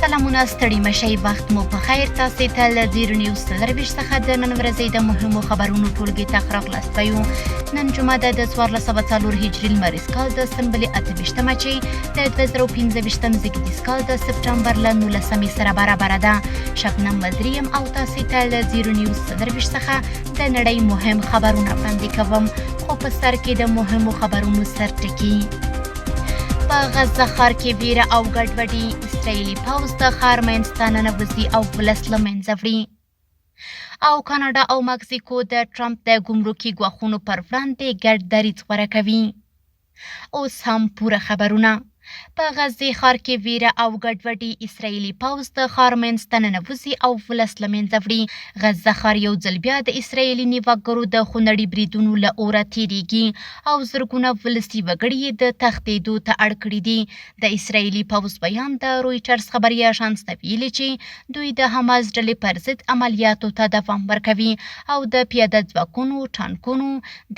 سلامونه، ستړي مشي، وخت مو په خیر. تاسو ته له زیرو نیوز 24 څخه د نن ورځې د مهمو خبرونو ټولګې ته راغلاست وایو. نن جمعه ده، د 1404 هجري لمریز کال د سنبلې 28مه چې د 2025 زیږدیز کال د سپټمبر له 19مې سره برابره ده. شبنم مزري یم او تاسو ته له زیرو نیوز 24 څخه د نړۍ مهم خبرونه وړاندې کوم. خو په سر کې د مهمو خبرونو سرټکي: په غزه ښار کې ویره او ګډوډي، اسرائیلي پوځ د ښار منځ ته ننوځي او ولس له منځه وړي، او کاناډا او مکسیکو د ټرمپ د ګمرکي ګواښونو پر وړاندې ګډ دریځ غوره کوي. اوس هم پوره خبرونه. په غزې ښار کې ویره او ګډوډي، اسرائیلي پوځ د ښار منځ ته ننوځي او ولس له منځه وړي. غزه ښار یو ځل بیا د اسرائیلي نیواکګرو د خونړي بریدونو له اوره تیریږي او زرګونه ولسي وګړي یې د تښتېدو ته اړ کړي دي. د اسرائیلي پوځ ویاند د رویټرز خبري اژانس ته ویلي چې دوی د حماس ډلې پر ضد عملیاتو ته دوام ورکوي او د پیاده ځواکونو، ټانکونو،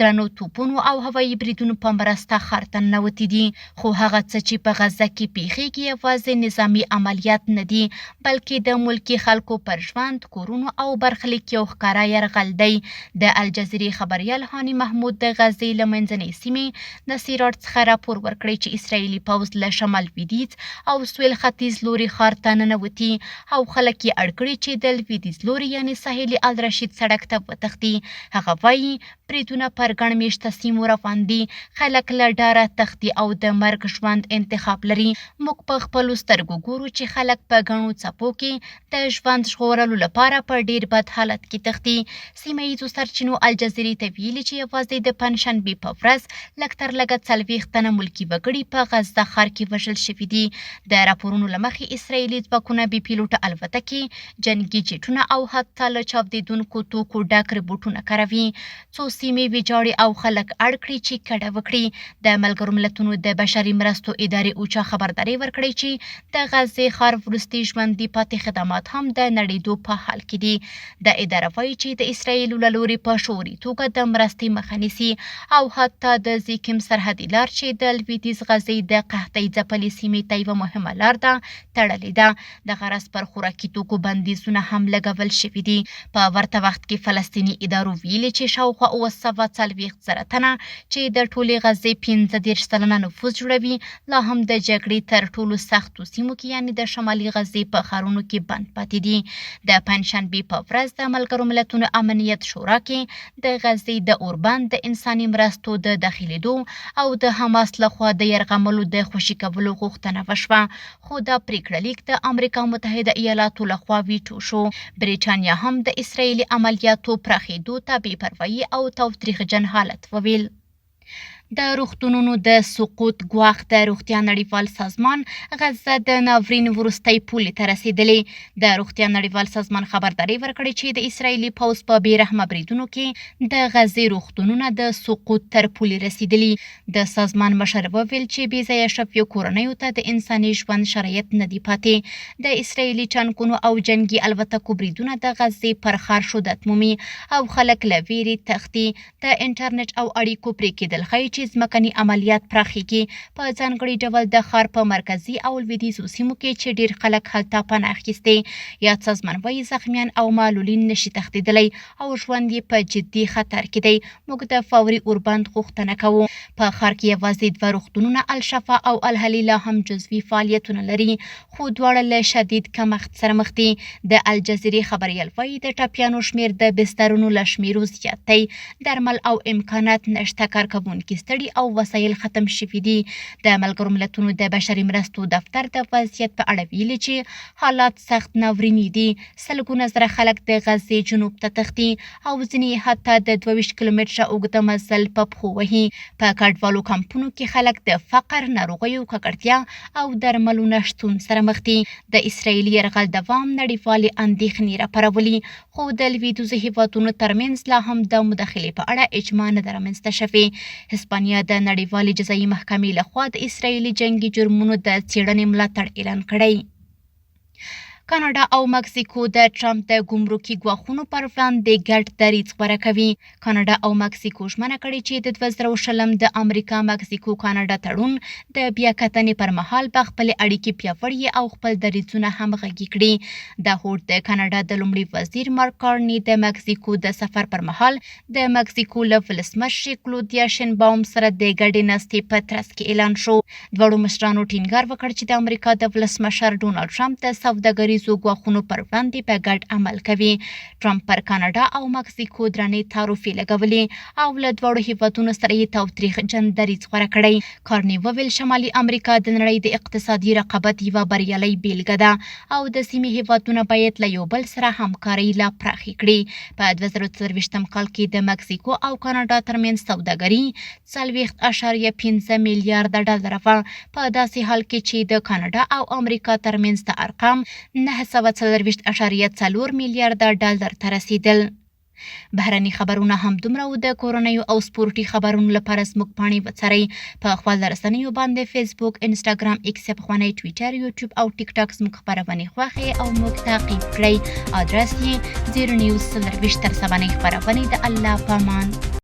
درنو توپونو او هوایي بریدونو په مرسته ښار ته ننوتي دي. خو هغه څه چې په غزه کې پېښېږي یوازې نظامي عملیات نه دي، بلکې د ملکي خلکو پر ژوند، کورونو او برخلیک یو ښکاره یرغل دی. د الجزیرې خبریال هاني محمود د غزې له منځنۍ سیمې نصیراټ څخه راپور ورکړی چې اسرائیلي پوځ له شمال لویدیځ او سویل ختیځ لوري ښار ته ننوتي او خلک یې اړ کړي چې د لویدیځ لوري یعنې ساحلي الرشید سړک ته وتښتي. هغه وايي، بریدونه پر ګڼ مېشته سیمو روان دي، خلک له ډاره تښتي او د مرګ ژوند انتخاب لري. موږ په خپلو سترګو ګورو چې خلک په ګڼو څپو کې د ژوند ژغورلو لپاره په ډېر بد حالت کې تښتي. سیمه ییزو سرچینو الجزیرې ته ویلي چې یوازې د پنجشنبې په ورځ لږ تر لږه 40 تنه ملکي وګړي په غزه ښار کې وژل شوي دي. د راپورونو له مخې اسرائیلي ځواکونه بې پیلوټه الوتکې، جنګي جېټونه او حتی له چاودېدونکو توکو ډک ربوټونه کاروي، څو سیمې ویجاړې او خلک اړ کړي چې کډه وکړي. د ملګرو ملتونو د بشري مرستو ادارې اوچا خبرداری ورکړی چې د غزې ښار وروستي ژوندي پاتې خدمات هم د نړېدو په حال کې دي. دا اداره وايي چې د اسراییلو له لوري په شعوري توګه د مرستې مخه نیسي او حتی د زیکیم سرحدي لار چې د لویدیځ غزې د قحطۍ ځپلې سیمې ته یوه مهمه لار ده، تړلې ده. دغه راز پر خوراکي توکو بندیزونه هم لګول شوي دي. په ورته وخت کې فلسطیني ادارو ویلي چې شاوخوا 740 زره تنه چې د ټولې غزې 35% نفوس جوړوي، لا هم د جګړې تر ټولو سختو سیمو کې یعنې د شمالي غزې په ښارونو کې بند پاتې دي. د پنجشنبې په ورځ د ملګرو ملتونو امنیت شورا کې د غزې د اوربند، د انساني مرستو د داخلېدو او د حماس لخوا د یرغملو د خوشي کولو غوښتنه وشوه، خو دا پریکړه لیک د امریکا متحده ایالاتو لخوا ویټو شو. بریټانیا هم د اسرائیلي عملیاتو پراخېدو ته بې پروايي او تاوتریخجن حالت وویل. د روغتونونو د سقوط ګواښ، د روغتیا نړیوال سازمان: غزه د ناورین وروستۍ پولې ته رسېدلې. د روغتیا نړیوال سازمان خبرداری ورکړی چې د اسرائیلي پوځ په بې رحمه بریدونو کې د غزې روغتونونه د سقوط تر پولې رسېدلي. د سازمان مشر وویل چې بې ځایه شویو کورنیو ته د انساني ژوند شرایط نه دي پاتې. د اسرائیلي ټانکونو او جنګي الوتکو بریدونه د غزې پر ښار شدت مومي او خلک له ویرې تښتي. د انټرنیټ او اړیکو پرې کېدل ښيي چې ځمکني عملیات پراخېږي، په ځانګړي ډول د ښار په مرکزي او لویدیځو سیمو کې چې ډېر خلک هلته پناه اخیستې. یاد سازمان وایي، زخمیان او معلولین نشي تښتېدلی او ژوند یې په جدي خطر کې دی. موږ د فوري اوربند غوښتنه کوو. په ښار کې یوازې دوه روغتونونه، الشفا او الهلي، لا هم جزوي فعالیتونه لري، خو دواړه له شدید کمښت سره مخ دي. د الجزیرې خبریال وایي، د ټپیانو شمېر د بسترونو له شمېرو زیات دی، درمل او امکانات نشته، کارکوونکي ستړي او وسایل ختم شوي دي. د ملګرو ملتونو د بشري مرستو دفتر د وضعیت په اړه ویلي چې حالات سخت ناوریني دي. سلګونه زره خلک د غزې جنوب ته تښتي او ځینې یې حتی د 22 کیلومتره اوږده مزل په پښو وهي. په کډوالو کمپونو کې خلک د فقر، ناروغیو، ککړتیا او درملو نه شتون سره مخ دي. د اسرائیلي یرغل دوام نړیوالې اندېښنې راپارولي، خو د لویدیځو هېوادونو ترمنځ لا هم د مداخلې په اړه اجماع نه ده رامنځته شوې. هسپانیا د نړیوالې جزایي محکمې له خوا د اسرائیلي جنګي جرمونو د څېړنې ملاتړ اعلان کړی. کاناډا او مکسیکو د ټرمپ د ګمرکي ګواښونو پر وړاندې ګډ دریځ غوره کوي. کاناډا او مکسیکو ژمنه کړې چې د 2020 د امریکا مکسیکو کاناډا تړون د بیا کتنې پر مهال به خپلې اړیکې پیاوړې او خپل دریځونه همغږي کړي. دا هوډ د کاناډا د لومړي وزیر مارک کارني د مکسیکو د سفر پر مهال د مکسیکو له ولسمشرې کلودیا شینباوم سره د ګډې ناستې په ترڅ کې اعلان شو. دواړو مشرانو ټینګار وکړ چې د امریکا د ولسمشر ډونالډ ټرمپ د سوداګریزو ګواښونو پر وړاندې په ګډ عمل کوي. ټرمپ پر کاناډا او مکسیکو درنې تعرفې لګولې او له دواړو هیوادونو سره یې تاوتریخجن دریځ غوره کړی. کارني وویل، شمالي امریکا د نړۍ د اقتصادي رقابت یوه بریالۍ بیلګه ده او د سیمې هیوادونه باید له یو بل سره همکارۍ لا پراخې کړي. په 2024 کال کې د مکسیکو او کاناډا ترمنځ سوداګري 40.5 میلیارده ډالره وه، په داسې حال کې چې د کاناډا او امریکا ترمنځ دا ارقام 944.4 میلیارده ډالر ته رسېدل. بهرني خبرونه هم دومره وو. د کورنیو او سپورټي خبرونو لپاره زموږ پاڼې وڅارئ. په خواله رسنیو باندې فیسبوک، انسټاګرام، ایکس یا پخوانی ټویټر، یوټیوب او ټیک ټاک زموږ خپرونې خوښې او موږ تعقیب کړئ. ادرس یې زیرو نیوز 24. تر سبانۍ خپرونې د الله پامان.